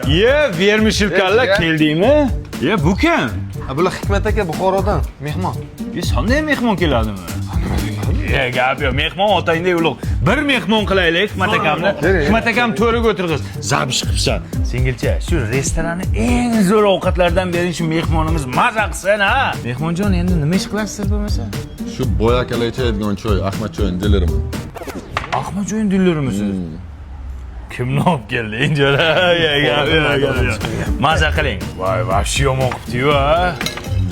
Ye, вермишелька lar keldingmi? Ye, bu kim? Ha, bular Hikmat aka, Buxorodan mehmon. Ye, sonda ham mehmon keladimi? Ye, gap yo'q. Mehmon otangday ulug'. Bir mehmon qilaylik Hikmat akamni. Hikmat akam to'riga o'tirg'iz. Zabish qilibsan. Singilcha, shu restoranni eng zo'r ovqatlardan bering, shu mehmonimiz maza qilsin, ha. Mehmonjon, endi nima ish qilasiz bo'lmasa? Shu boy akalar ichadigan choy, Ahmad choyni dileriman. Ahmadjoyning dillermisiz? Kimni olib kelding, jo'ra? Ye, gap yo'q, gap yo'q. Maza qiling. Voy, вообще yomon qilibdi-yu, ha.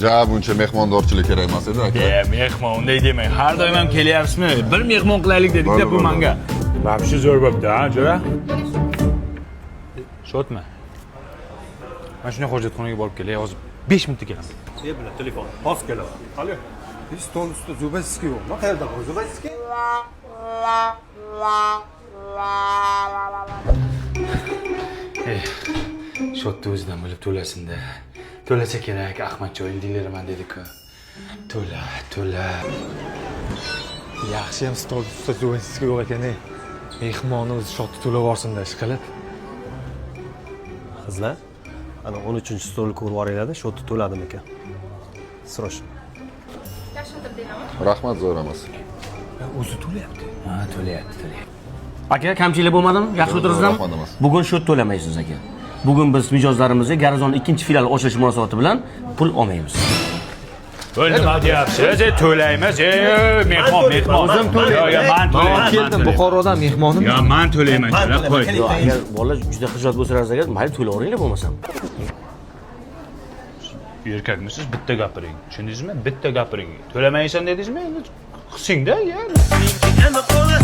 Ja, buncha mehmondorchilik kerak emas edi, aka. E, mehmon, unday demang. Har doim ham kelyapsizmi? Bir mehmon qilaylik dedik-da bu Bo'ldi, manga. Вообще zo'r bo'pti, ha, jo'ra? Счёт mi? Mana shunday hojatxonaga borib kelay, hozir 5 minutda kelaman. Telefon. Hozir kelaman. Alo. Stol ustida зубочистка yo'qmi? Qayerda bor зубочистка? Счёт ni o'zidan bilib to'lasin-da. To'lasa kerak, Ahmadjoyning dileriman dedi-ku. To'la, to'la. Yaxshi ham stol ustida зубочистка yo'q ekan, ey. Mehmonni o'zi счёт ni to'lab yuborsin-da, ishqilib. Qizlar, ana 13-stolni ko'rib boringlar-da, счёт ni to'ladimikan? Срочно. Yaxshi o'tirdinglarmi? Rahmat, zo'r emas. O'zi to'layapti. Ha, to'layapti, to'layapti. Aka, kamchilik bo'lmadimi? Yaxshi o'tiribsizmi? Rahmat emas. Bugun счёт to'lamaysiz, aka. Bugun biz mijozlarimizga Garizon ikkinchi filiali ochilishi munosabati bilan pul olmaymiz. Bo'ldi, nima deyapsiz? E, to'laymiz. E, mehmon, mehmon. O'zim to'layman. Yo, yo, man to'layman. Man keldim Buxorodan mehmonim. Yo, man to'layman, jo'ra, qo'y. Yo'q, agar bolalar juda xijolat bo'lsalar agar, mayli, to'layveringlar bo'lmasam. Erkakmisiz? Bitta gapiring. Tushundingizmi? Bitta gapiring. To'lamaysan dedingizmi? Endi qilsingda, ya. Ana.